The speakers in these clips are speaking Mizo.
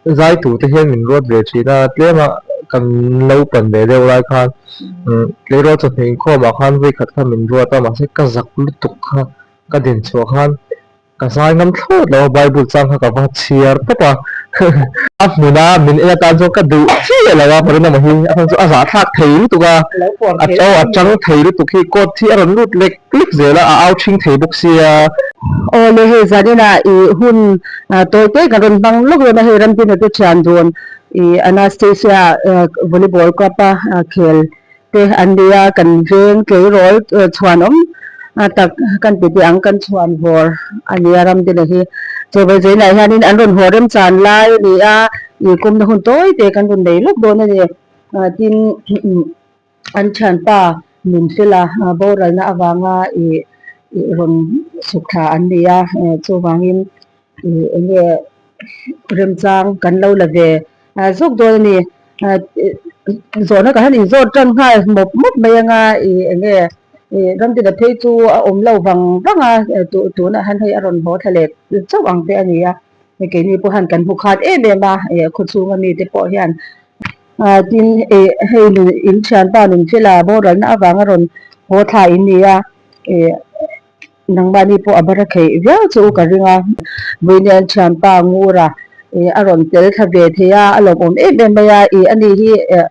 zai tur te hian min ruat ve thin a, tlem a kan lo pan ve deuh lai khan tleirawl chawhmeh inkhawm ah khan vawikhat kha min ruat a, mahse ka zak lutuk kha ka din chhuah khan Ka zai ngam thlawt lo a, Bible chang kha ka va chhiar tawp a, a hmuna min en atan chuan ka duh chiah lo a, Marina maw hi a hman chu a zahthlak thei lutuk a, a to a tang thei lutuk hi court hi a rawn lut lek lek zel a, a au thing thei bawk sia. Aw le hei zaninah i hun tawi te kan rawn hmang lawk dawn a, hei Ramdina te thian dun i Anastasia volleyball club a khel te an ni a, kan veng tleirawl chhuanawm tak kan ti teh ang kan chhuan vawr a ni a Ramdina hi. Chawhmeh zainah hianin an rawn haw remchan lai a ni a, ih kumna hun tawi te kan rawn nei lawk dawn a ni. Tin, an thianpa Nunfela boralna avanga ih rawn chhuk thla an ni a, chuvangin ih eng nge remchang kan lo la ve zawk dawn a ni. Zawhna ka han inzawt tan nghal mawp mawp mai anga ih eng nge ih Ramdina phei chu a awm lo vang vang a tunah hian hei a rawn haw thla leh chauh ang te a ni a, keini pawh hian kan hmu khat em em a ih khawchhunga mite pawh hian tin ih hei in thianpa Nunfela boralna avanga rawn haw thla in ni a ih. Nangmahni pawh a bara theih viau chu ka ring a, Vawiinian thianpa Ngura ih a rawn tel thla ve thei a, a lawmawm em em mai a, ih ani hi eh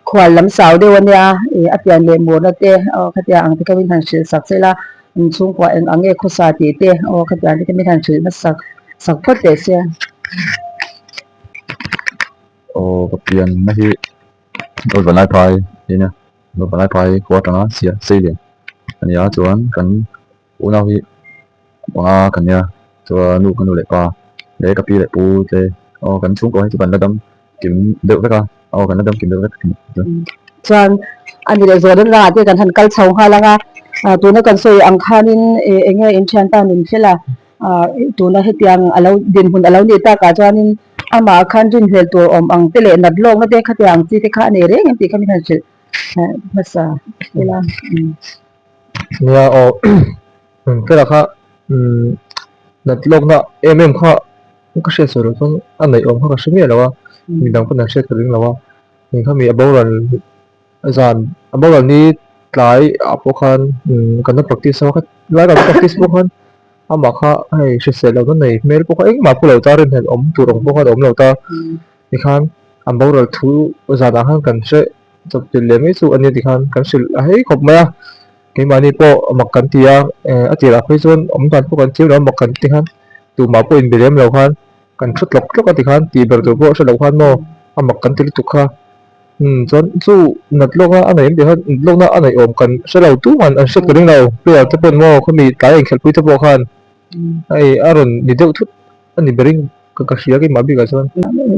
khual lam sau deuh a nia, ih a pian leh murna te aw khatiang ang te kha min han hrilh sak sel a, in chhungkua eng ang nge khawsa tih te aw khatiang te kha min han hrilh hmasak sak phawt teh se. Aw ka pianna hi Vanlaiphai hi nia. Naupang phai khua atanga siam sei lian a ni a chuan kan unau hi panga kan nia chuan nu ka nu leh pa leh ka pi leh pu te aw kan chhungkaw hi chu kan la dam kim deuh vek a aw kan la dam kim deuh vek Chuan a ni leh zawh rah te kan han kal chho nghal ang a tuna kan sawi ang khanin eng nge inthian ta min fel a tuna hetiang a lo dinhmun a lo nih takah chuanin Amah khan rinhlel tur awm ang te leh nat lawkna te khatiang ang chi te kha a nei reng em tih kha min han hrilh hmasa ila. Nia aw Fela kha nat lawkna em em kha ka hriat sawi loh chuan a neih awm kha ka hre miah lo a, midang pawn an hriat ka ring lo a, eng kha mi a boral zan a boral ni tlai ah pawh khan kan la practice a, lai kan practice pawh khan Amah kha hei hrisel lohna nei hmel pawh kha engmah pu lo ta rinhlelh awm tur ang pawh khan a awm lo ta tikhan an boral thu zanah khan kan hre chawp tir leh mai chu a nia tikhan kan hrilh a hei khawp mai a keimahni pawh mak kan ti a a tirah phei chuan awm dan pawh kan chiam lo a mak kan ti khan tumah pawh inbe lem lo khan kan thu tlawk tlawk a tikhan tih ber tur pawh hre lo khan maw a mak kan ti lutuk kha. Umm chuan chu nat lawk a neih tih khan nat lawkna a neih awm kan hre lo tum an an hriat ka ring lo player te pawn maw khami tlai a inkhelh pui te pawh khan hei a rawn ni deuh thut a ni ber in ka ka hria keimah bikah chuan.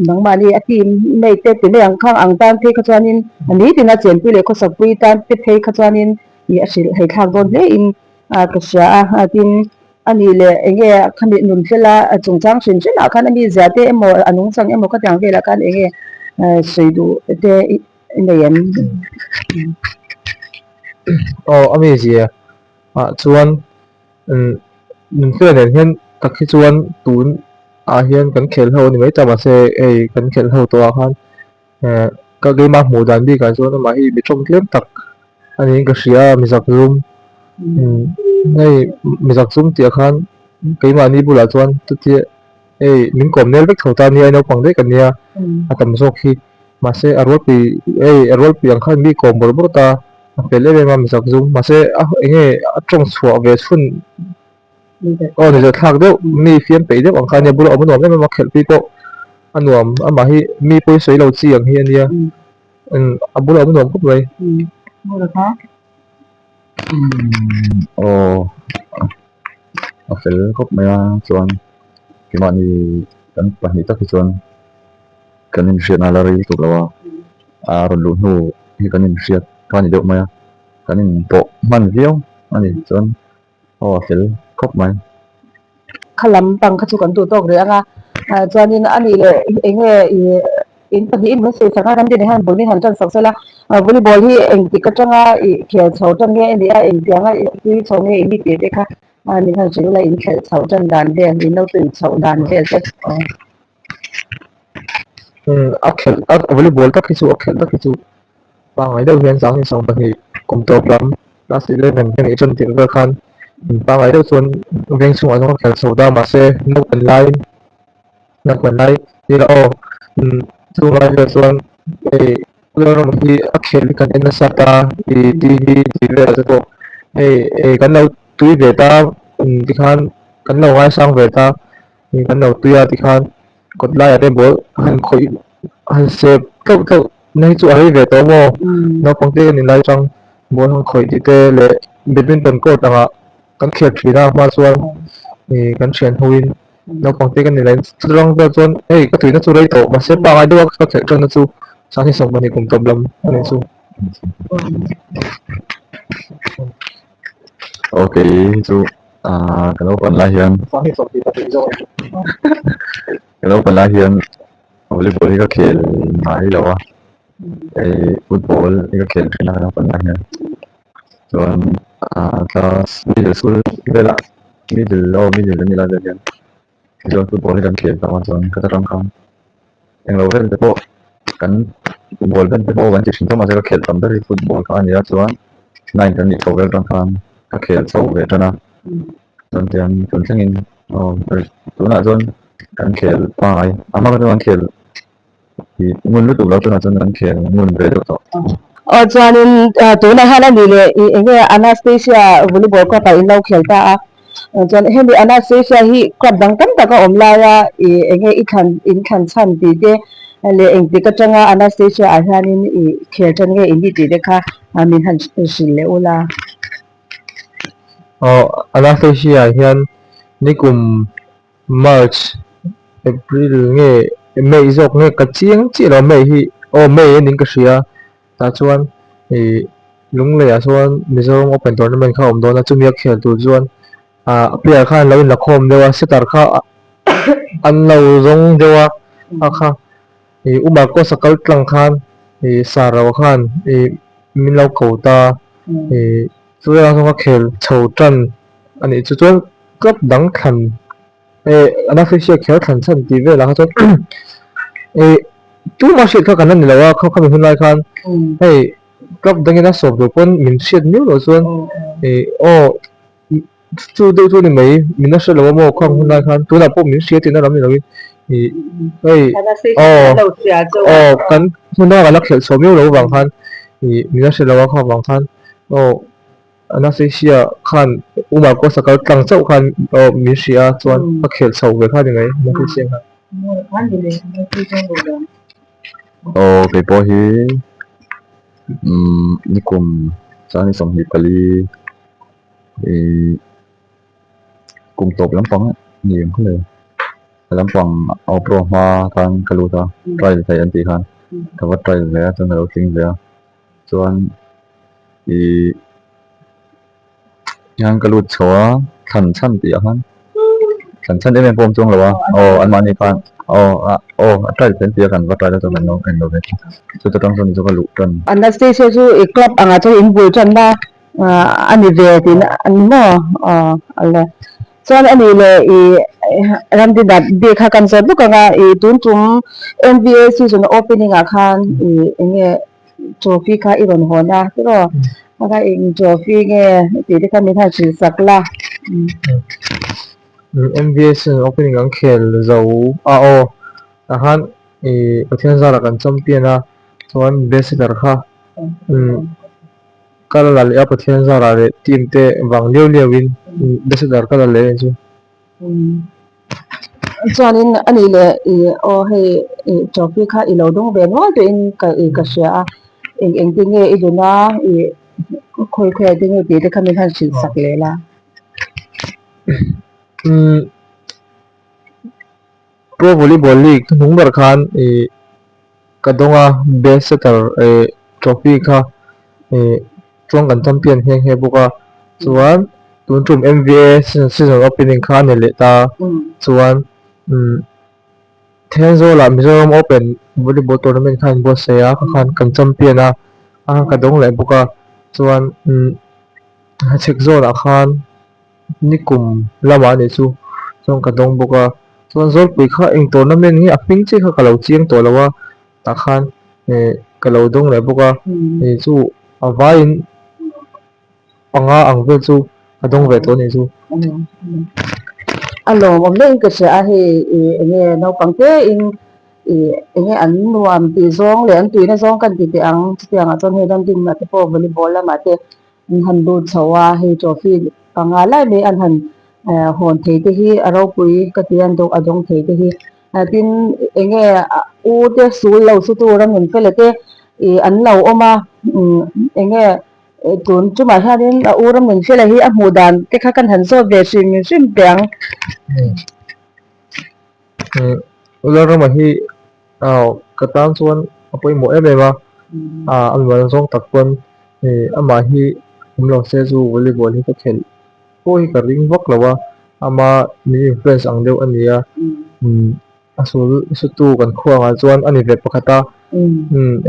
Nangmahni a team mate te ti mai ang khang ang tan phei kha chuanin a nitin a chenpui leh khawsakpui tan te phei kha chuanin ih a hrilh hei thlak dawn hle in ka hria a tin a nih leh eng nge khami nun fela chungchang hrim hrim ah khan a mi zia te emaw a nungchang emaw khatiang velah khan eng nge sawi duh te i nei em? Aw a mi zia ah chuan nun fela nen hian tak hi chuan tun ah hian kan khel ho a ni mai ta mahse hei kan khelh ho tawh ah khan Ka keimah hmuh dan bikah chuan amah hi mi tawng tlem tak a niin ka hria a, mi zakzum hei mi zakzum tih ah khan keimahni bulah chuan chutia hei min kawm nel vek tho ta nia naupang daih ka nia a tam zawk hi mahse a rualpui hei a rualpui ang khan mi kawm bawrh bawrh ta a fel em em a mi zakzum mahse a eng nge a tawng chhuah ve chhun Aw ni zawh thlak deuh mi fiam peih deuh ang kha ania bula awm a nuam em em a khelh pui pawh a nuam amah hi mi pawi sawi lo chi ang hi ania a bula awm a nuam khawp mai. Aw a fel khawp mai a chuan keimahni kan pahnih tak hi chuan kan inhriatna la rei lutuk lo a a rawn luh hnu hi kan inhriat kha a ni deuh mai a kan inpawh hman viau a ni chuan. Aw a fel khawp mai. Kha lam pang kha chu kan duh tawk rih ang a, chuanin a nih leh eng nge ih in pahnihin min sawi sak a, Ramdina hian ball hi han tan sak sela, volleyball hi engtik atanga ih khel chho tan nge a nih a, engtianga ih tui chho nge in tih te kha min han hrilh ula, in khelh chhoh tan dan vel, in lo tui chhoh dan vel te. A khelh a volleyball tak hi chu a khelh tak hi chu pangngai deuh hian sanghnih 12 kum tawp lam class 11 ka nih tan tirh vel khan pangngai deuh chuan veng chhungah chuan ka khelh chho ta mahse naupang laiin naupang lai ila aw chung lai vel chuan hei ram hi a khelh hi kan en nasa ta ih tv tih velah te pawh hei hei kan lo tui ve ta tikhan kan lo ngaisang ve ta. Kan lo tui a tikhan kawt laiah te ball han khawih han sep tlauh tlauh na hi chu a rei ve tawh maw naupang te kan inlai atang ball han khawih tih te leh badminton court angah kan khel thin a hma chuan ih kan thian hoin naupang te kan inlai chutang vel chuan hei ka tuina chu rei tawh mahse pangngai deuha ka khelh tanna chu sanghnih 12 kum tawp lam a nih chu. Okay chu ah ka lo pan lai hian ka lo pan lai hian volleyball hi ka khel ngai lo a hei football hi ka khel thin a ka lo pan lai hian chuan ah class middle school velah middle aw middle ani lai vel hian tichuan football hi kan khel tawh a chuan ka ta tang khan englo vel te pawh kan ball vel te pawh kan ti thin tho mahse ka khelh tam ber hi football kha a ni a chuan nine kan nih chho vel tang khan ka khel chho ve tan a chuan tiang tun thlengin aw tunah chuan kan khel pangai a hma kha chuan kan khel ih ngun lutuk lo tunah chuan kan khel ngun ve deuh tawh. Aw chuanin tunah hian a ni leh ih eng nge Anastasia volleyball club ah in lo khel ta a. Chuan hemi Anastasia hi club dang tam tak a awm lai a, ih eng nge i thlan in thlan chhan tih te leh engtik atanga Anastasia ah hianin ih khel tan nge in ni tih te kha min han hrilh leh ula. Aw Anastasia ah hian nikum March, April nge May zawk nge ka chiang chiah lo May hi aw May a niin ka hria tah chuan ih Lungleiah chuan Mizoram Open Tournament kha a awm dawn a, chumi a khel tur chuan ah player khan an lo inla khawm deuh a, setter kha an lo zawng deuh a, a kha ih U Marcos-a kal tlang khan ih Saro khan ih min lo ko ta ih chu velah chuan ka khel chho tan a nih chu chuan club dang thlan Eh Anastasia kher thlan chhan tih velah kha chuan eh tumah hriat kha kan la ni lo a kha khami hun lai khan hei club dangin a sawp duh pawn min hriat miau loh chuan eh aw chu deuh chu a ni mai min la hre lo a maw khang hun lai khan tunah pawh min hria tihna lam ni loin ih hei aw aw kan hmun dangah kan la khelh chhuah miau loh avang khan ih min la hre lo a kha avang khan aw. Anastasia khan U Marcos-a kal tlang chauh khan aw min hria a chuan ka khelh chho ve kha ni mai Anastasia khan. Aw kei pawh hi umm nikum chuan 24 ih kum tawp lampang ni ang kha le lampang aw pro hma khan ka lut a trial theih an tih khan ka va trial ve a chuan ka lo tling ve a. Chuan ih hian ka lut chho a thlan chhan tih ah khan thlan chhan em em pawh a awm chuang lo a aw anmahni khan aw ah aw a try fel tih a kan va try la chuan kan lo en lo ve chuta tang chuan chu ka luh tan. Anastasia chu i club angah chuan in bul tanna a ni ve tihna a ni maw aw ale chuan a nih leh i ramdi dat bik kha kan zawt luk anga i tun tum M_V_A season opening ah khan i eng nge Trophy kha i rawn hawn a tiraw a kha eng trophy nge tih te kha min han hrilh sak la. MVA season opening an khel zo a aw tah khan ih Pathian zarah kan champion a chuan best setter kha ka la la leh a Pathian zarah leh team te vang liau liau in best setter ka la leh a ni chu. Chuanin a nih leh ih aw hei ih trophy kha i lo dawng ve nual tawhin ka ih ka hria a eng eng te nge i dun a ih khawi khawi ah te nge tih te kha min han hrilh sak leh la. Umm Pro Volleyball League hnung ber khan ih ka dawng a best setter ih trophy kha ih chuan kan champion nghe nghe bawk a chuan tun tum M_V_A season opening kha a ni leh ta chuan umm Thenzawl ah Mizoram Open volleyball tournament kha an buatsaih a kha khan kan champion a a ka dawng leh bawk a chuan umm hachhek zawn ah khan nikum lamah a nih chu chuan ka dawng bawk a. Chuan Zawlpui kha eng tournament nge a hming chiah kha ka lo chiang tawh lo a, tah khan eh ka lo dawng leh bawk a, eh chu a vaiin panga ang vel chu a dawng ve tawh a nih chu. A lawmawm deuhin ka hria a, hei ih eng nge naupang te in ih eng nge an nuam tih zawng leh an tuina zawng kan ti teh ang chutiangah chuan hei ramdinna te pawh volleyball lamah te an han lut chho a, hei trophy panga lai mai an han hawn thei te hi a ropui ka ti a a dawng thei te hi tin eng nge u te sul lo su tur a min fela te ih an lo awm a eng nge tun chumah hianin a u ram min fela hi a hmuh dan te kha kan han zawt ve hrim hrim teh ang. U Lalrama hi ka tan chuan a pawimawh em em a, a mimal zawng tak pawn amah hi awm lo se chu volleyball hi ka khelh pawh hi ka ring vak lo a, ama min influence ang deuh a ni a, a sul sutu kan khuangah chuan a ni ve pakhat a,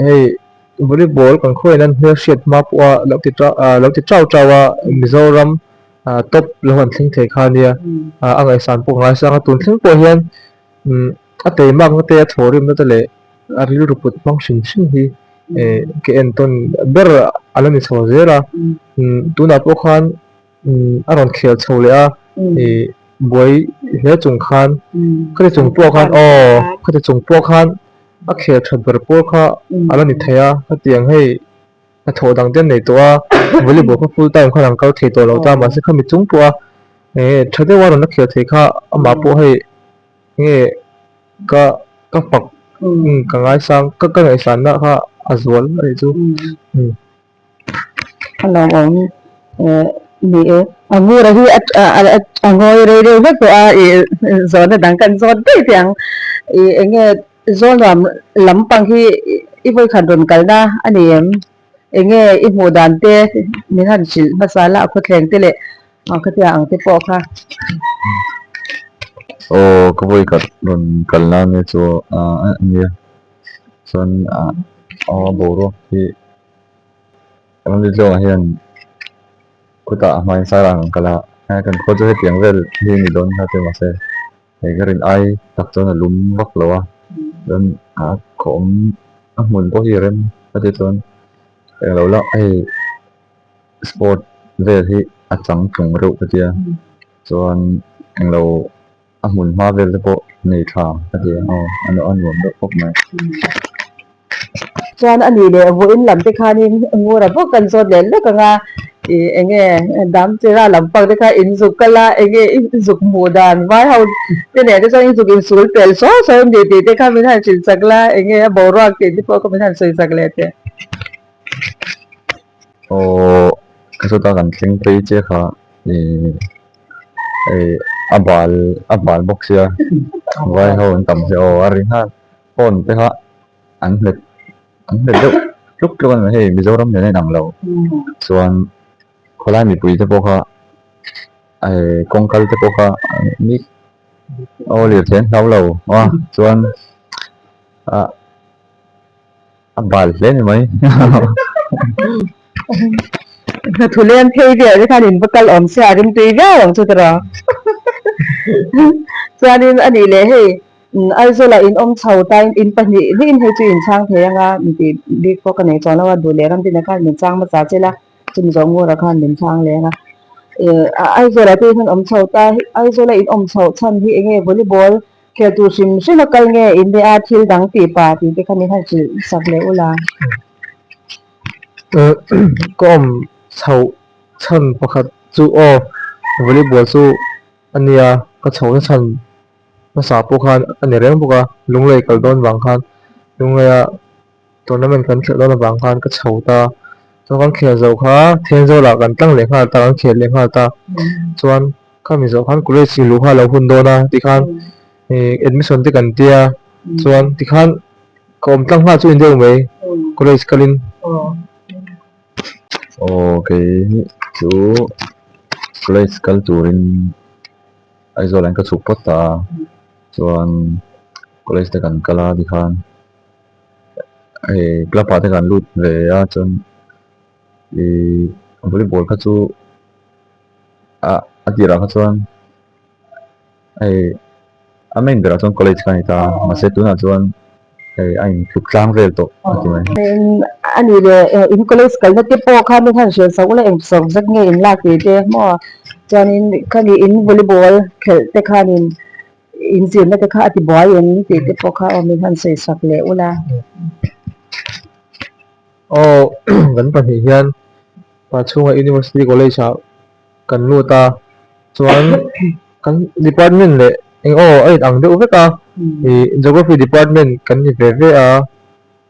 hei volleyball kan khuain an hmelhriat hma pawha lo ti lo ti chau chau a, Mizoram top lo han thleng thei kha a nia, a ngaihsan pawh ka ngaisang a, tun thleng pawh hian a teimakna te a thawhrimna te leh a rilru put hmang hrim hrim hi ke entawn ber a la ni chho zel a, tunah pawh khan a rawn khel chho leh a ih buai hle chung khan khati chung pawh khan aw khati chung pawh khan a khel tha ber pawl kha a la ni thei a khatiang hei hnathawh dang te an nei tawh a volleyball kha full time khan an kal thei tawh lo ta mahse khami chung pawha eng tha deuha rawn la khel thei kha amah pawh hei nge ka ka fak ka ngaisang ka ka ngaihsanna kha a zual a nih chu. A lawmawm ni e. A ngura hi a ngawi rei rei vek tawh a ih zawhna dang kan zawt daih teh ang. Ih eng nge Zawlnuam lampang hi i vawikhat rawn kalna a ni em? Eng nge i hmuh dan te min han hrilh hmasa la a khawthleng te leh khatia ang te pawh kha. Aw ka vawikhat rawn kalna ania chu a nia chuan a boruak hi Ramdintlawngah hian khutah a hmain Sairang an kal a, kan khua chu hetiang vel hi a ni dawn kha te mahse hei ka rin ai tak chuan a lum vak lo a, chuan a khawm a hmun pawh hi a rem a ti chuan englo lah hei sport vel hi a chang tlung reuh ka tia chuan englo. A hmun hma vel te pawh nei tha ka ti a, aw a a nuam deuh khawp mai. Chuan a nih leh vawiin lam te khanin ngura bawk kan zawt leh lek ang a, ih eng nge dam chera lam pang te kha in zuk kal a, eng nge i zuk hmuh dan vai ho te nen te chuan i zuk insul pel saw saw em ni tih te kha min han hrilh chak la, eng nge a boruak tih te pawh kha min han sawi chak leh teh. Aw ka chutah kan thleng phei chiah kha ih hei a bal a bal bawk sia vai ho an tam sia aw a ri nghal phone te kha an hmet an hmet deuh tluk tluk a ni hei Mizoram nen a inang lo chuan khawlai mipui te pawh kha eh kawng kal te pawh kha mi aw lirthei an hlau lo a chuan ah. A bal hle ni mai. Hnathawh leng phei vel te khan in va kal awm se a rimtui viau ang chu tiraw. Chuanin a nih leh hei Aizawlah in awm chho ta in pahnih hlihin hei chu in chhang thei anga min tih bik pawh ka nei chuang lo a, duh leh ramdina khan min chang hmasa che la chumi zawng ngura khan min chhang leng a. Aizawlah te in awm chho ta Aizawla in awm chhoh chhan hi eng nge volleyball Khel tur hrim hrim a kal nge in nia thil dang tih pa tih te kha min han hrilh sak leh ula. Ka awm chhoh chhan pakhat chu aw volleyball chu a nia ka chhohna chhan hmasa pawh khan a ni reng bawk a Lunglei kal dawn vang khan Lungleia tournament kan khelh dawn avang khan ka chho ta chuan kan khel zo kha Thenzawl ah kan tlang leh nghal ta kan khel leh nghal ta chuan khami zawh khan college in luh kha a lo hun dawn a tikhan ih admission te kan tia chuan tikhan ka awm tlang nghal chu in deuh mai college kalin. Aw kei chu college kal turin Aizawl ah hian ka chhuk phawt ta a chuan college te kan kal a tikhan. Hei club ah te kan lut ve a chuan ihh volleyball kha chu ah a tirah kha chuan hei A main berah chuan college kha a ni ta a, mahse tunah chuan hei a intluk tlang vel tawh a ti mai. A nih leh in college kalna te pawh kha min han hrilh sak ula eng sawm zet nge in lak tih te maw? Chuanin khami in volleyball khelh te khanin in zirna te kha a ti buai em tih te pawh kha aw min han sawi sak leh ula. Aw kan pahnih hian Pachhunga University College ah kan lut a chuan kan department leh eng aw a in ang deuh vek a ih geography department kan ni ve ve a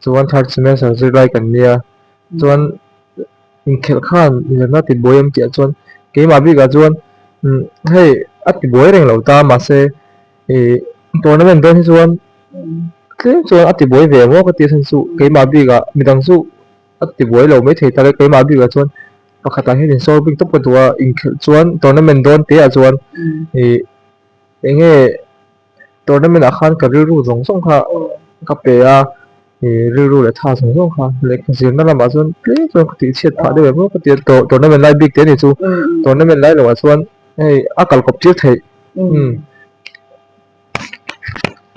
chuan third semester zirlai kan nia chuan inkhelh khan zirna ti buai em tih ah chuan keimah bikah chuan umm hei a ti buai reng lo ta mahse ih tournament dawn hi chuan tlem chuan a ti buai ve maw ka tih a chhan chu keimah bikah midang chu. A ti buai lo maithei tak e, keimah bikah chuan pakhatah hian insawi bik tawp ka duh a, inkhelh chuan tournament dawn te ah chuan ih eng nge tournament ah khan ka rilru zawng zawng kha ka pe a, ih rilru leh tha zawng zawng kha lehkha zirna lamah chuan tlem chuan ka tih chhiat phah deuh em aw ka ti a, tournament lai bik te a ni chu, tournament lai loh ah chuan hei a kal kawp tir theih umm.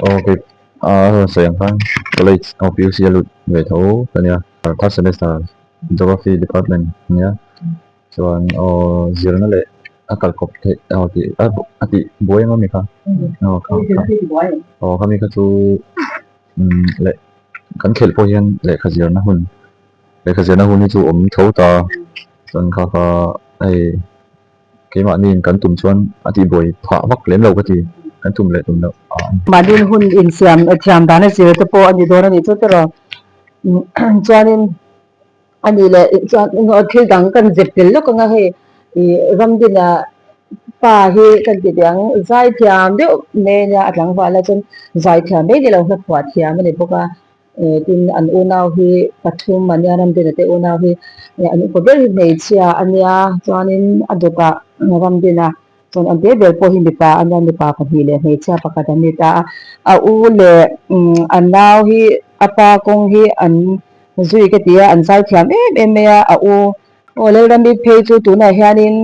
Aw kei a rawn sawi ang khan college aw PUC a lut ve tho ka nia third semester geography department a nia chuan aw zirna leh a kal kawp theih aw tih a tih buai ang ami kha aw kha kha aw khami kha chu umm leh kan khelh pawh hian lehkha zirna hun lehkha zirna hun hi chu awm tho ta chuan kha kha hei. Keimahniin kan tum chuan a tihbuai phah vak lem lo ka ti, kan tum leh tum loh a ni. Mahniin hun insiam thiam dan a zir te pawh a ni dawn a nih chu tiraw. Chuanin a nih leh chuan thil dang kan zep tel lawk ang a hei ih Ramdina pa hi kan ti teh ang zaithiam deuh mai a nia a tlangval a chuan zaithiam mai ni lo hlaphuah thiam a ni bawk a. Tin, an unau hi pathum a nia, Ramdina te unau hi an upa ber hi hmeichhia a nia, chuanin a dawtah Ramdina chuan an te ber pawh hi mipa a nia, mipa pahnih leh hmeichhia pakhat an ni ta a. A u leh a nau hi a pa kawng hi an zui ka ti a, an zai thiam em em mai a, a u Aw Lalrami phei chu tunah hianin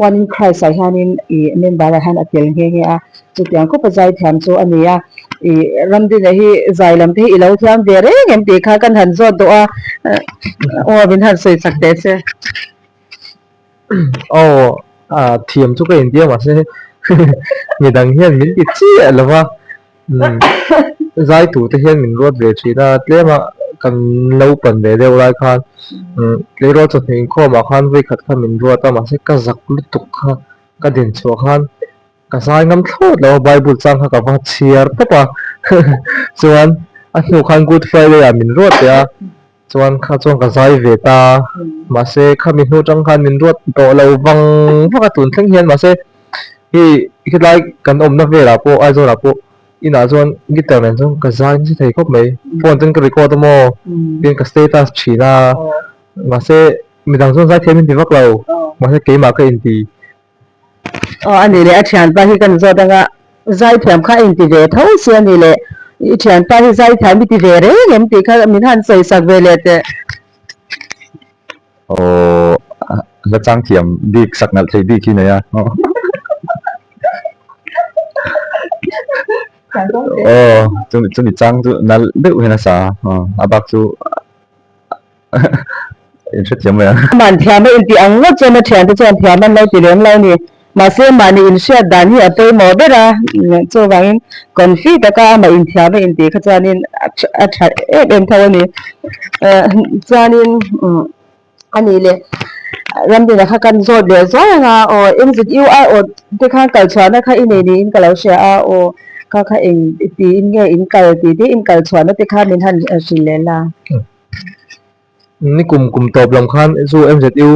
One in Christ ah hianin ih member ah hian a tel nghe nghe a, chutiang khawp a zaithiam chu a ni a, ih Ramdina hi zai lam te hi i lo thiam ve reng em tih kha kan han zawt duh a, aw min han sawi chak teh che. Aw a thiam chu ka intia mahse midang hian min ti chiah lo va. Zai tur te hian min ruat ve thin a, tlem a kan naupan ve deuh lai khan tleirawl chawhnu inkhawm ah khan vawi khat kha min ruat a mahse ka zak lutuk kha ka din chhuah khan ka zai ngam thlawt lo a bible chang kha ka va chhiar tawp a chuan a hnu khan good friday ah min ruat leh a chuan kha chuan ka zai ve ta mahse khami hnu tang khan min ruat tawh lo vang vak a tun thleng hian mahse hei helai kan awmna velah pawh Aizawl ah pawh inah chuan guitar nen chuan ka zai nasa thei khawp mai phone ten ka record a maw tin ka status thin a mahse midang chuan zai thiam in ti vak lo mahse keimah ka inti Aw a nih leh a thianpa hi kan zawt anga zaithiam kha a inti ve tho si a nih leh i thianpa hi zaithiam i ti ve reng em tih kha min han sawi sak ve leh teh. Aw hla chang thiam bik sak nalh thei bik hi nei a. Aw chumi chang chu nalh deuh hian a sa a a bak chu. In hrethiam mai ang. Aman thiam a intih ang ngawt chuan a thiante chuan thiam an lo ti lem lo ni. Mahse mahni inhriat dan hi a pawimawh ber a, chuvangin confi taka amah inthiam a intih kha chuanin a tha em em tho a ni. Chuanin a nih leh Ramdina kha kan zawt leh zuai ang a, aw MZU aiawt te khan kal chhuahna kha i nei niin ka lo hria a, aw kha kha eng tiin nge in kal tih te in kal chhuahna te kha min han hrilh leh la. Ni kum kum tawp lam khan chu MZU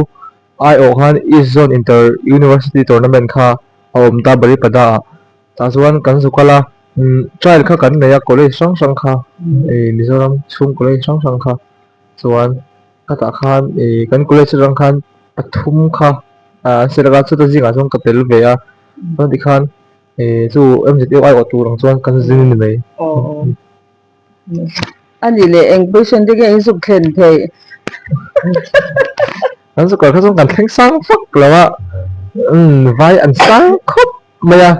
aiawh khan East Zone Inter University Tournament kha a awm ta Baripada ah. Tah chuan kan zu kal a, trial kha kan nei a college hrang hrang kha ih Mizoram chhung college hrang hrang kha chuan khatah khan ih kan college atang khan pathum kha an select a chuta zingah chuan ka tel ve a chuan tikhan ih chu MZU aiawh tur ang chuan kan zin a ni mai. A nih leh eng position te nge in zuk thlen theih? Kan zuk kal kha chuan kan thleng sang vak lo a, umm vai an sang khawp mai a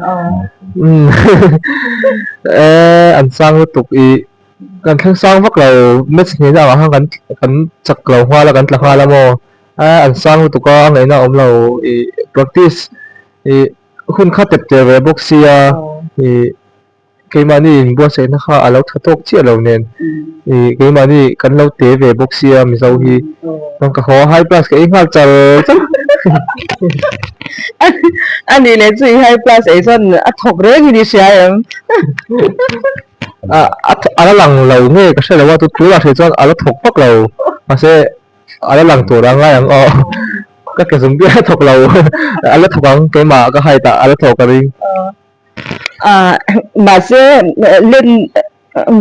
umm an sang lutuk ih kan thleng sang vak lo match hnehna ang ah khan kan kan chak lo nghal a kan tla nghal a maw an sang lutuk a a ngaihna a awm lo ih practice ih hun kha tep teh ve bawk sia ih Keimahni inbuatsaihna kha a lo tha tawk chiah lo nen ih keimahni kan lo te ve bawk sia Mizo hi chuan ka haw a high plus ka ei nghal char char. A nih leh chu i high plus ei chuan a thawk reng in i hria em? A a la lang lo nge ka hre lo a, tunah hrih chuan a la thawk vak lo mahse a la lang tur a ngai ang aw ka ke zum bial a thawk lo a la thawk ang keimah ka height ah a la thawk ka ring. Ah mahse len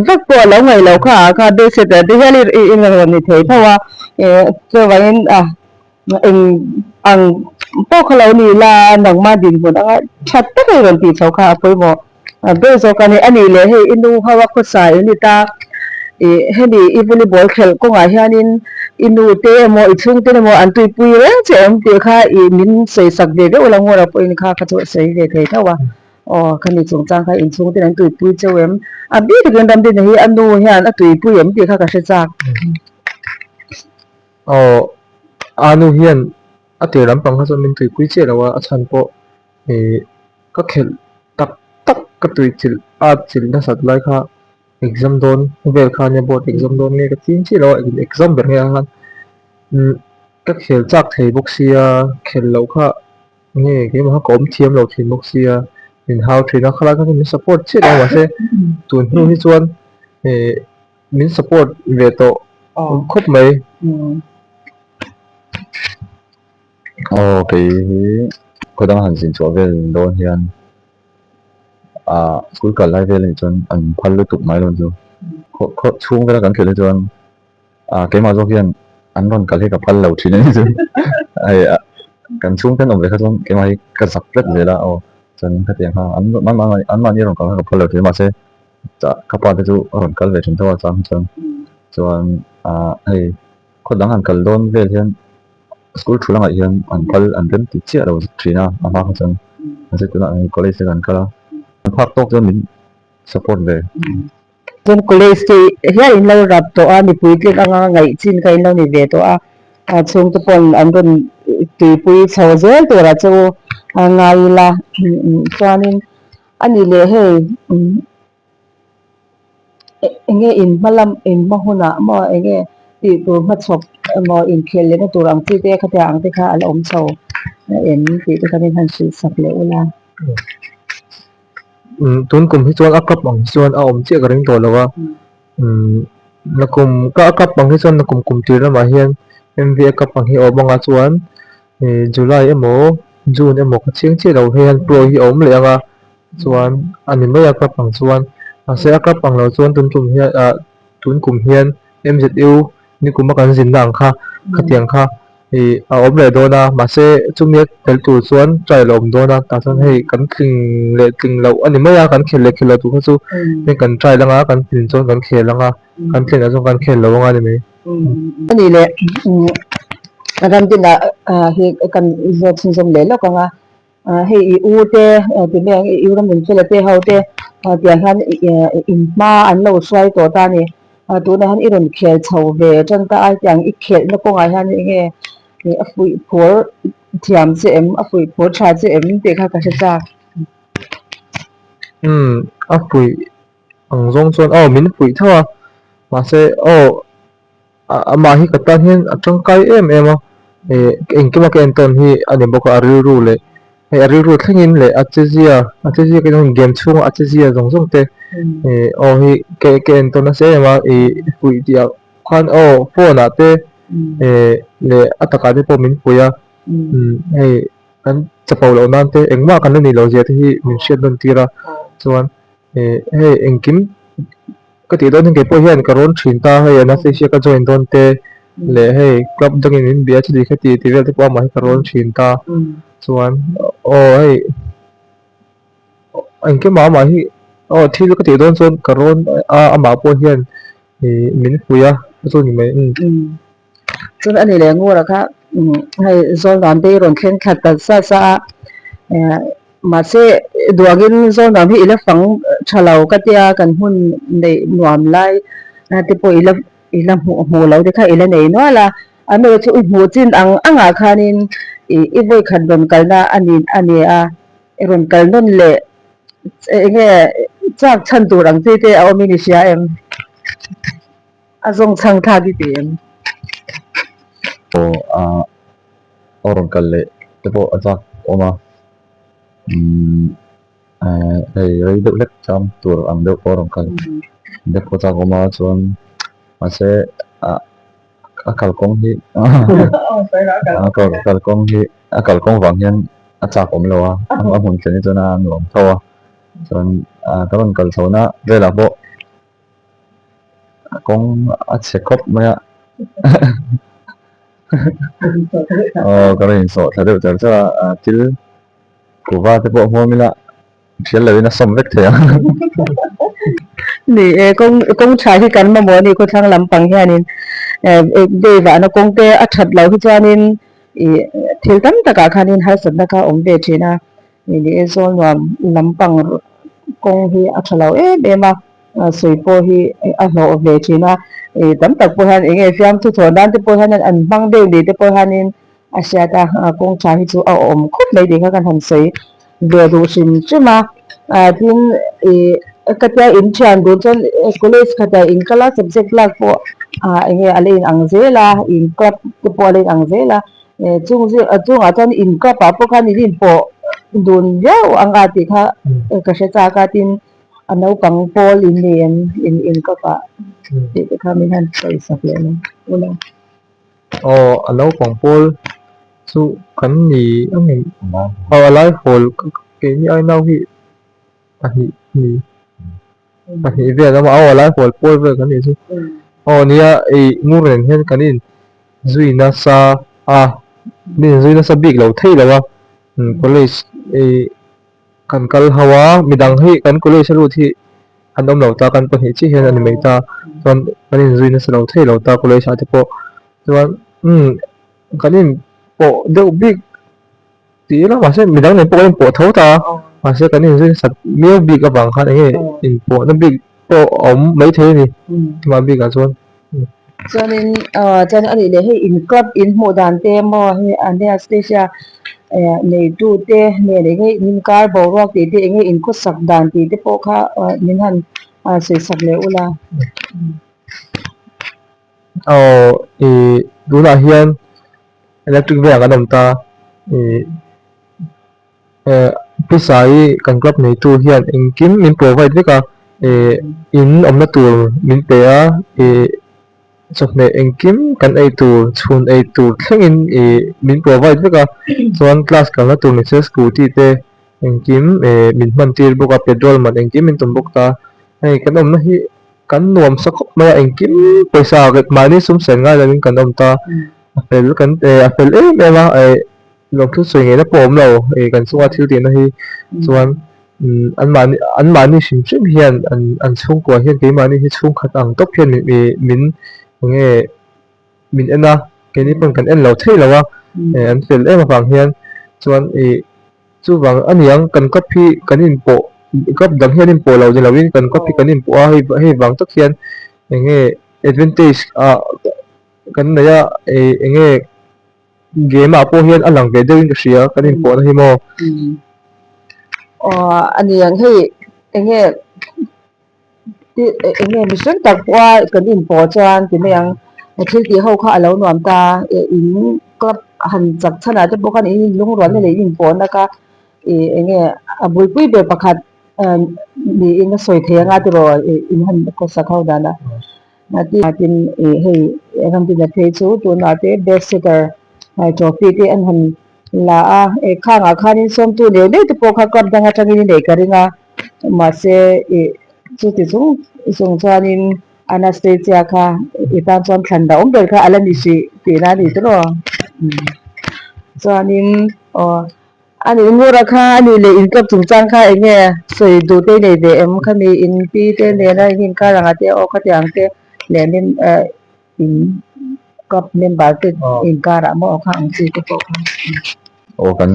vak pawh a lo ngaih loh kha ah kha base setter te hial i i rawn ni thei tho a eh chuvangin ah eng ang pawh kha lo ni la nangmah dinhmun anga that tak a i rawn tih chho kha a pawimawh ber zawk a ni. A nih leh hei i nu ho a khawsa in ni ta ih hemi i volleyball khelh kawngah hianin i nu te emaw i chhungte emaw an tuipui reng che awm tih kha ih min sawi sak ve deuh la ngawr a pawhin kha kha chu a sawi ve thei tho a aw khami chungchang kha inchhung ten an tuipui cheu em a bik takin Ramdina hi a nu hian a tuipui em tih kha ka hre chak. Aw a nu hian a tir lampang kha chuan min tuipui chiah lo a a chhan pawh ih ka khelh tak tak ka tui chilh a chilh nasat lai kha Exam dawn vel kha ania board exam dawn nge ka ching chiah lo a exam ber nge ang khan umm ka khel chak thei bawk sia khel loh kha nge keimah kha ka awm thiam lo thin bawk sia min hau thin a khalai kha chu min support chiah lo a mahse tun hnu hi chuan ih min support ve tawh khawp mai. Aw kei hi khawdang han zin chhuah vel dawn hian. Ah school kal lai vel anih chuan an phal lutuk mai lo chu khaw khaw chhung vela kan khelh hi chuan ah keimah zawk hian an rawn kal hi ka phal lo thin a ni chu hei ah kan chhung ten awm ve kha chuan keimah hi ka zak tlat zel a aw chuan khatiang kha an an mahni rawn kal kha ka phal lo thin a mahse ka pa te chu a rawn kal ve thin tho a chang chuan chuan ah hei khaw dang an kal dawn vel hian school thu langah hian an phal an rem ti chiah lo thin a a hma kha chuan mahse tunah hian college te kan kal a an phak tawk chuan min support ve. Chuan college te hian in lo rap tawh a mipui tling anga ngaih chin kha in lo ni ve tawh a a chhungte paw'n an rawn tuipui chho zel turah chu a ngai ila chuanin a ni leh hei. Enge in hma lam in hma hunah maw enge tih tur hmachhawp emaw inkhel lehna tur ang chi te khatiang ang te kha a la awm chho em tih te khan in han hrilh sak leh ula. Umm tun kum hi chuan a cup ang hi chuan a awm chiah ka ring tawh lo a umm nakum ka a cup ang hi chuan nakum kum tir lamah hian M_V a cup ang hi a awm anga chuan ih July emaw June emaw ka chiang chiah lo hei hian pro hi a awm leh ang a. Chuan a ni mai a club ang chuan mahse a club ang lo chuan tun tum hian ah tun kum hian M_Z_U nikum a kan zinna ang kha khatiang kha ih a awm leh dawn a mahse chumi a tel tur chuan trial a awm dawn a tah chuan hei kan tling leh tling loh a ni mai a kan khel leh khel loh tur kha chu hei kan trial anga kan tlin chuan kan khel anga kan tlin loh chuan kan khel lo anga a ni mai. A nih leh Ramdina hi kan zawt chhunzawm leh lawk ang a. Hei i u te ti mai ang i u ram infela te ho te tiang hian in hma an lo hruai tawh ta a ni. Tunah hian i rawn khel chho ve tan ta a tiang i khelhna kawngah hian eng nge a fuih phur thiam che em a fuih phur tha che em tih kha ka hre chak. Umm a fuih ang zawng chuan aw min fuih tho a mahse aw. Amah hi ka tan hian a tangkai em em a, ih engkima ka en tawn hi a ni bawk a, a rilru leh hei a rilru thlengin leh a chezia a chezia ka en game chhunga a chezia zawng zawng te ih aw hi ka ka en tawn nasa em a, ih puih tih ah khan aw phone ah te ih leh a takah te pawh min puih a, hei kan chapo loh nan te engmah kan la nih loh zia te hi min hriat nawn tir a, chuan ih hei engkim. Ka tih dawn hian keipawh hian ka rawn thin ta hei Anastasia ka join dawn te leh hei club dangin min bia chuti kha ti tih vel te pawh amah hi ka rawn thin ta chuan aw hei engkimah amah hi aw thil ka tih dawn chuan ka rawn a amah pawh hian ih min fuih a chu ni mai umm. Chuan a ni leh ngura kha hei Zawldan te i rawn thleng thla ta sa sa a. Mahse duangin Zawlnuam hi i la fang tha lo ka tia kan hmun neih nuam lai te pawh i la i la hmuh hmuh lo te kha i la nei nual a, amaherawh chu i hmuh chin ang angah khanin ih i vawikhat rawn kalna a ni a ni a, i rawn kal nawn leh eng nge chak chhan tur ang chi te a awmin i hria em? A zawng chhang thlak i ti em? Aw ah a rawn kal leh te pawh a chak awm a, umm hei rei deuh hlek chang tur ang deuh pawh a rawn kal deuh pawh a chak awm a chuan mahse ah a kalkawng hi a kalkawng hi a kalkawng vang hian a chak awm lo a a hmun thlen hi chuan a nuam tho a chuan ah ka rawn kal chho na velah pawh kawng a chhe khawp mai a aw ka rawn insawh thla deuh char char a ah thil kuhva te pawh hmuam ila thial loin a sawm vek thei ang. Ni e kawng kawng tha hi kan mamawh a ni khawthlang lampang hianin eh Dave ah na kawng te a that loh hi chuanin ih thil tam takah khanin harsatna kha a awm ve thin a ni e Zawlnuam lampang kawng hi a tha lo em em a sawi pawh hi a hlawh ve thin a ih tam tak pawh hian eng nge fiamthu thawh nan te pawh hian an hmang deuh ni te pawh hianin a hriat a kawng tha hi chu a awm khawp mai tih kha kan han sawi ve duh hrim hrim a ah tin ih ka tia in thian duh chuan college khatah in kal a subject lak pawh ah eng nge a la in ang zel a in club te pawh a la in ang zel a eh chung zir chungah chuan in club ah pawh khan in inpawh dun viau ang a tih kha ka hre chak a tin a naupang pawl in nei em in in club ah tih te kha min han sawi sak leh mai ula. Aw a naupang pawl chu kan ni a ngei aw a lai hawl keini ai nau hi pahnih ni pahnih vel a aw a lai hawl pawl vel kan nih chu aw nia ei ngur nen hian kan in zui nasa a min zui nasa bik lo thei lo a college ei Kan kal ho a, midang hi kan college a lut hi an awm lo ta, kan pahnih chiah hian a ni mai ta, chuan kan inzui nasa lo thei lo ta college ah te pawh chuan umm kan in pawh deuh bik tih ila mahse midang nen pawh kan inpawh tho ta mahse kan inzui nasat miau bik avang khan eng nge inpawhna bik pawh a awm maithei a ni amah bikah chuan. Chuanin aw chuan a nih leh hei in club in hmuh dan te maw hei Anastasia eh neitu te nen eng nge in inkar boruak tih te eng nge in khawsak dan tih te pawh kha min han sawi sak leh ula. Aw ih tunah hian electric velah kan awm ta ih. Eh pisa hi kan club neitu hian engkim min provide vek a eh in awmna tur min pe a eh chawhmeh engkim kan ei tur chhun ei tur thlengin eh min provide vek a chuan class kalna tur ni se scooty te engkim eh min hman tir bawk a petrol man engkim min tum bawk ta hei kan awmna hi kan nuam sa khawp mai a engkim pawisa mahni sum sen ngai lovin kan awm ta a fel kan eh a fel em em a eh. Lawm thu sawi ngeina pawh a awm lo ih kan chunga thil tihna hi chuan umm an mahni an mahni hrim hrim hian an an chhungkua hian keimahni hi chhungkhat ang tawp hian ih min eng nge min en a keini pawn kan en lo thei lo a eh an fel em avang hian chuan ih chuvang a niang kan cup hi kan inpawh cup dang hi an inpawh lo ni loin kan cup hi kan inpawh a hei hei vang tak hian eng nge advantage ah kan nei a ih eng nge. Game ah pawh hian a lang ve deuhin ka hria kan inpawhna hi maw. Aw a ni ang hei eng nge eng nge mihring tak pawha kan inpawh chuan ti mai ang thil tih ho kha a lo nuam ta in club han chak chhan ah te pawh khan in inlungrualna leh in inpawhna kha ih eng nge a bulpui ber pakhat niin a sawi thei anga tiraw in han khawsak ho dan a. Tin ih hei Ramdina phei chu tunah te best setter trophy te an han la a eh khangah khanin sawmtu neuh neuh te pawh kha club dang atangin i neih ka ring a mahse ih chuti chung chung chuanin Anastasia kha i tan chuan thlan dah awm ber kha a la ni hrih tihna a ni tawh aw chuanin aw. A nih Ngura kha a nih leh in club chungchang kha eng nge sawi duh te i nei ve em? Khami in pi te nena in inkar anga te aw khatiang te leh mem eh in club member te inkar ah maw aw kha ang chi te pawh kha. Aw kan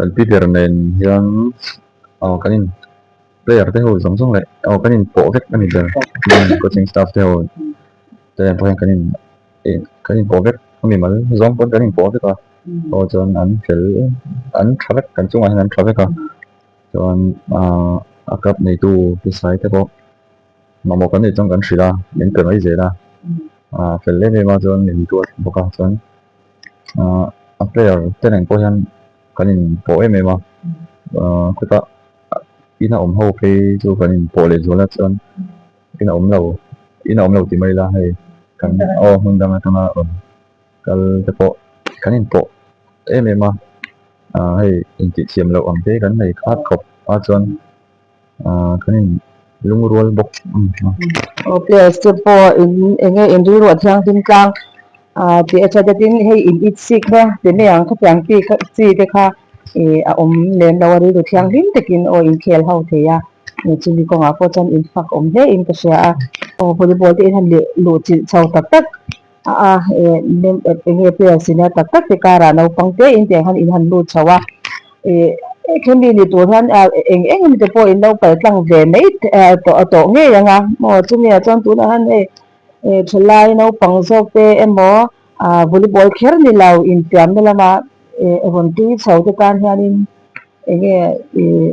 Kan pi ber nen hian aw kan in player te ho zawng zawng leh aw kan in pawh vek a ni ber coaching staff te ho te nen pawh hian kan in kan in pawh vek a mimal zawng pawn kan in pawh vek a aw chuan an fel an tha vek kan chungah hian an tha vek a chuan ah a club neitu pisai te pawh mamawh kan neih chuan kan hrilh a min pe mai zel a ah fel em em a chuan min duat bawk a chuan. Ahh a player te nen pawh hian kan in pawh em em a ahh khutah in a awm ho phei chu kan in pawh leh zual a chuan in a awm lo in a awm lo ti mai ila hei kan aw hmun dang atanga rawn kal te pawh kan in pawh em em a ahh hei intih thiam loh ang te kan nei khat khawp a chuan. Ahh kan in lungrual bawk a ni a. Aw players te pawh in eng nge in rilru a thianghlim tlang ah tih a hriat a tin hei in it sik na ti mai ang khatiang chi kha chi te kha ih a awm lem lo a rilru thianghlim takin aw in khel ho thei a chumi kawngah pawh chuan in fak awm hle in ka hria a aw volleyball te in han leh luh chilh chho tak tak a a ih eng nge players ina tak tak te karah naupang te in tiang khan in han lut chho a. Ih khemi ni tur hian eng eng emaw te pawh in lo kal tlang ve mai tawh a tawh ngei ang a maw chumi ah chuan tunah hian hei ih thalai naupang zawk te emaw ah volleyball kher ni lo infiamna lama ih rawn tui chho te tan hianin eng nge ih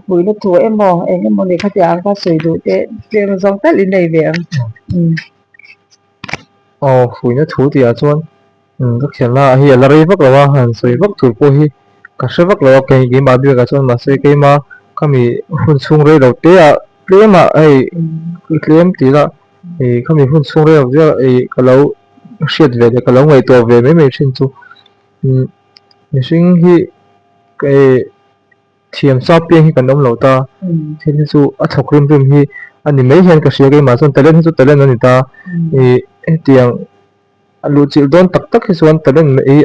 puihna thu emaw eng emaw ni khatiang ang kha sawi duh te tlem zawng tal in nei ve ang. Aw fuihna thu tih ah chuan Ka thianna hi a la rei vak lo a, han sawi vak tur pawh hi ka hre vak lo a, kei keimah biakah chuan mahse keima khami hun chhung rei lo te ah tlem ah hei tlem tih lah ih khami hun chhung rei lo te ah ih ka lo hriat ve leh ka lo ngaihtuah ve mai mai thin chu mihring hi ih thiam sa piang hi kan awm lo ta thil hi chu a thawk rim rim hi a ni mai hian ka hria keimah chuan talent hi chu talent a ni ta ih hetiang. A luh chilh dawn tak tak hi chuan talent mai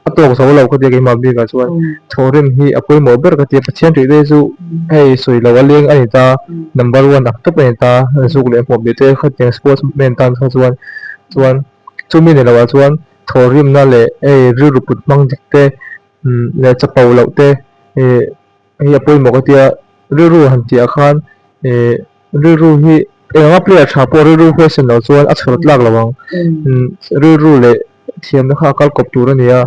a tawk zo lo ka tia keimah bikah chuan thawhrim hi a pawimawh ber ka tia Pathian tih te chu hei sawi loh a leng a ni ta number one ang tawp a ni ta zuk leh hmuam leh te khatiang sports man tan kha chuan chuan chumi ni loh ah chuan thawhrimna leh hei rilru put hmang dik te leh chapo loh te ih hei a pawimawh ka tia rilru han tih ah khan ih Rilru hi eng anga player tha pawh rilru huaisen loh chuan a chhawr tlak lo ang. Rilru leh thiamna kha a kal kawp tur a ni a,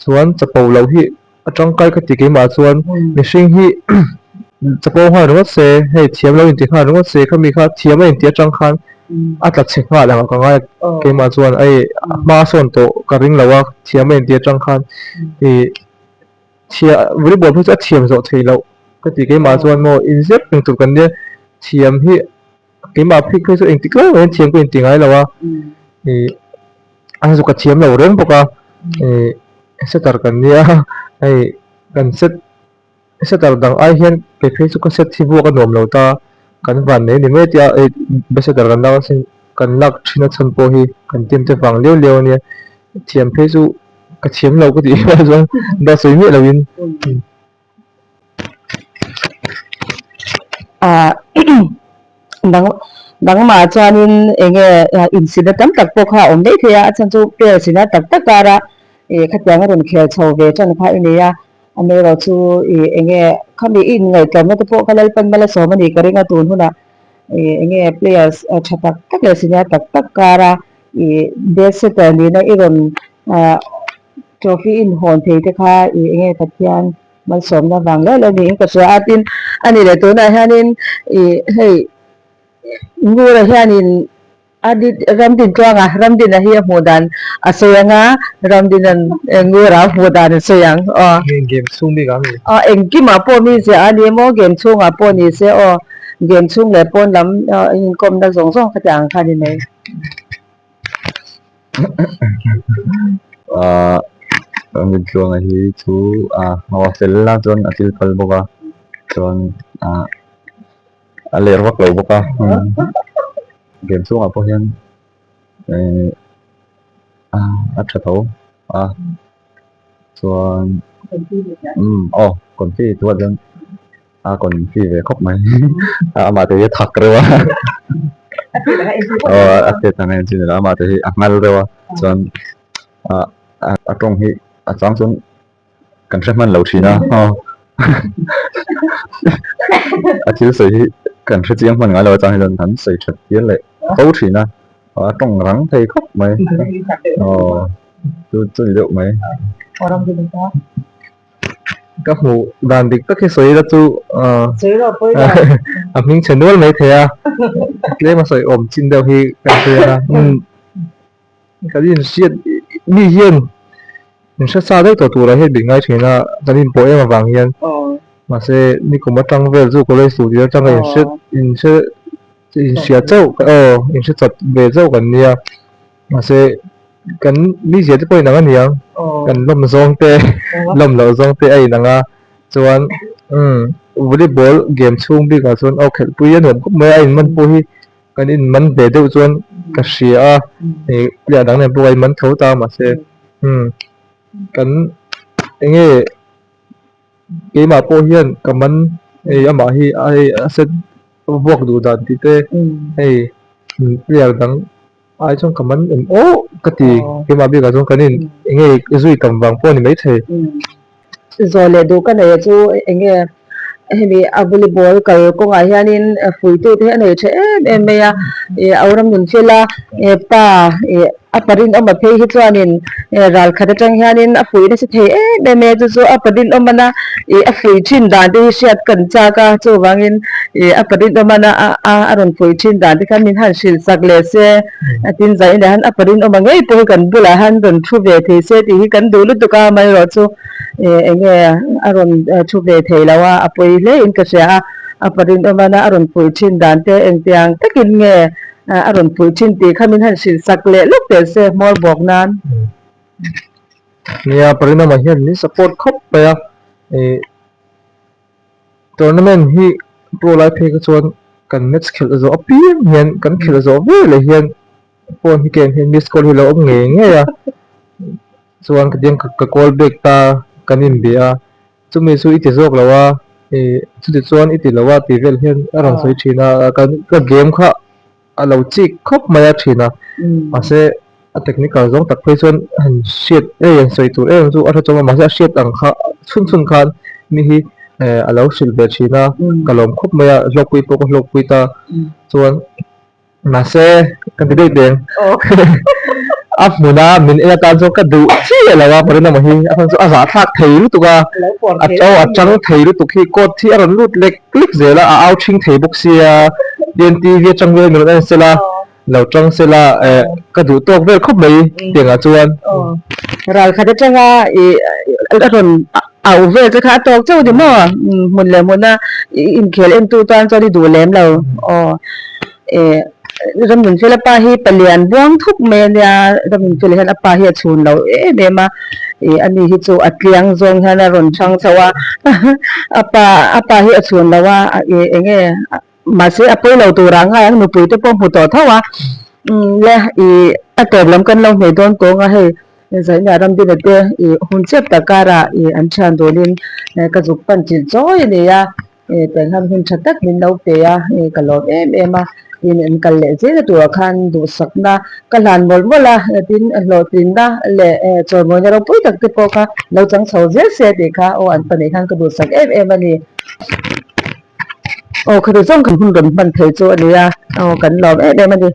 chuan chapo loh hi a tangkai ka ti keimah chuan mihring hi chapo nghal ringawt se, hei thiam lo inti nghal ringawt se, khami kha thiam a inti atang khan a tla chhe nghal ang ka ngai keimah chuan hei a hma sawn tawh ka ring lo a, thiam a inti atang khan ih. Chhia volleyball phei chu a thiam zawh theih loh ka ti keimah chuan maw inzep reng tur kan nia thiam hi keimah phei phei chu engtik lai maiin thiam ka inti ngai lo a ih a chu ka thiam lo reng bawk a ih setter kan nia hei kan set setter dang ai hian kei phei chu ka set hi vuak a nuam lo ta kan van nei ni mai tia hei best setter kan lak asin kan lak thin a chhan pawh hi kan team te vang liau liau a nia thiam phei chu. Ka thiam lo ka tih hma chuan dawt sawi miah loin. Ah dang dangmah chuanin eng nge insina tam tak pawh kha a awm daih thei a, a chhan chu player sina tak tak kara ih khatiang a rawn khel chho ve tan kha i nei a, amaherawh chu ih eng nge khami i inngaihtlawmna te pawh kha Lalpan mal a sawm a nih ka ring a tun hunah ih eng nge players tha tak tak leh senior tak tak kara ih best setter nihna i rawn Ah trophy inhawn thei te kha ih enge Pathian malsawmna vang leh leh niin ka hria a tin a ni leh tunah hianin ih hei Ngura hianin a Ramdintluanga Ramdina hi a hmuh dan a sawi ang a Ramdinan Ngura a hmuh dan a sawi ang aw. Game chhung bik ang ni. Aw engkimah pawh mi ziah a ni maw game chhungah pawh ni se aw game chhung leh pawn lam inkawmna zawng zawng khatiang ang kha a ni mai. Ahh Ramdintluanga hi chu ah a fel la chuan a thil phal bawk a chuan ah a ler vak lo bawk a game chhungah pawh hian ehh a tha tho a chuan umm aw confi tuah chuan a confi ve khawp mai amah te hi a thak reuh a aw a hriat ang em chu ni lo amah te hi a nghal reuh a chuan ah a tawng hi a chang chuan kan hre hman lo thin a aw a thil sawi hi kan hre chiang hman ngai lo atang hi chuan an sawi that tir leh fo thin a a tawng rang thei khawp mai aw chu chu ni deuh mai. Ka hmuh dan dik tak hi sawi ila chu a hming chhe nual mai thei a tlem a sawi awm chin deuh hi kan hria a kan inhriat mi hian min hre sa deuh tawh turah hian min ngai thin a kan inpawh em avang hian mahse nikum atang vel chu college tur tih atanga inhre inhre inhria chauh aw inhre chawp ve chauh kan nia mahse kan mizia te pawh inang a niang kan lawm zawng te lawm loh zawng te a inang a chuan umm volleyball game chhung bikah chuan aw khelhpui a nuam khawp mai a a inman pawh hi. Kan in man ve deuh chuan ka hria a, ih player dang nen pawh ka in man tho ta mahse umm kan enge keimah pawh hian ka man hei amah hi a hei a set vuak duh dan tih te hei player dang ai chuan ka man em aw ka ti keimah bikah chuan kan in enge zui tam vang pawh a ni maithei. Zawh leh duh ka nei a chu enge hemi a volleyball kal kawngah hianin fuitu te hi a nei tha em em mai a ih a Ramnunfela ih pa ih a pa rinawma phei hi chuanin ral khat atang hianin a fuih nasa thei em em mai a chu chu a pa rinawmana ih a fuih thin dan te hi hriat kan chak a chuvangin ih a pa rinawmana a a a rawn fuih thin dan te kha min han hrilh sak leh se a tin zai inah hian a pa rinawma ngei pawh hi kan bulah hian rawn thu ve thei se tih hi kan duh lutuk a amaherawhchu ih eng nge a rawn thu ve thei lo a a pawi hle in ka hria a a pa rinawmana a rawn puih thin dan te engtiang takin nge a rawn puih thin tih kha min han hrilh sak leh lawk teh se hmawr bawk nan. Nia pa rinawma hian min support khawp mai a ih. Tournament hi pro lai phei kha chuan kan match khelh zawh apiang hian kan khelh zawh veleh hian phone hi ken hian miss call hi lo awm ngei ngei a chuan ka tiang ka call back ta kan inbe a chumi chu i ti zawk lo a ih chuti chuan i ti lo a tih vel hian a rawn sawi thin a ka game kha a lo chik khawp mai a thin a mahse a technical zawng tak phei chuan han hriat ei han sawi tur em chu a hre chawm a mahse a hriat ang kha chhun chhun khan mi hi eh a lo hrilh ve thin a ka lawm khawp mai a hlawkpui pawh ka hlawkpui ta chuan mahse ka ti daih teng a hmuna min en atan chuan ka duh chiah lo a Parinama hi a chhan chu a zahthlak thei lutuk a a aw a chang thei lutuk hi court hi a rawn lut lek lek zel a a au thing thei bawk sia tin T V atang vel min rawn en sela lo tang sela eh ka duh tawk vel khawp mai tiangah chuan. Ral khat atanga ih a rawn au vel te kha a tawk chauh ni maw hmun leh hmuna inkhel entu tan chuan i duh lem lo aw eh Ramnunfela pa hi palian buang thuk mai a nia Ramnunfela hian a pa hi a chhun lo em em a ih ani hi chu a tliang zawng hian a rawn chhang chho a a pa a pa hi a chhun lo a ih eng nge mahse a pawi lo tur ah ngai ang nupui te pawh hmu tawh tho a le ih a tawp lam kan lo hmeh dawn tawng a hei Zaina Ramdina te ih hun chep tak karah ih an thian dunin ka zuk pan chilh chawi a ni a. Eh Pengham hun tha tak min lo pe a, eh ka lawm em em a, tin an kal leh zel a turah khan duhsakna ka hlan mawlh mawlh a, tin hlawhtlinna leh eh chawimawina ropui tak te pawh kha lo chang chho zel se tih kha aw an pahnih khan ka duhsak em em a ni. Aw khati zawng kan hun rawn hman thei chu a ni a, aw kan lawm em em a ni.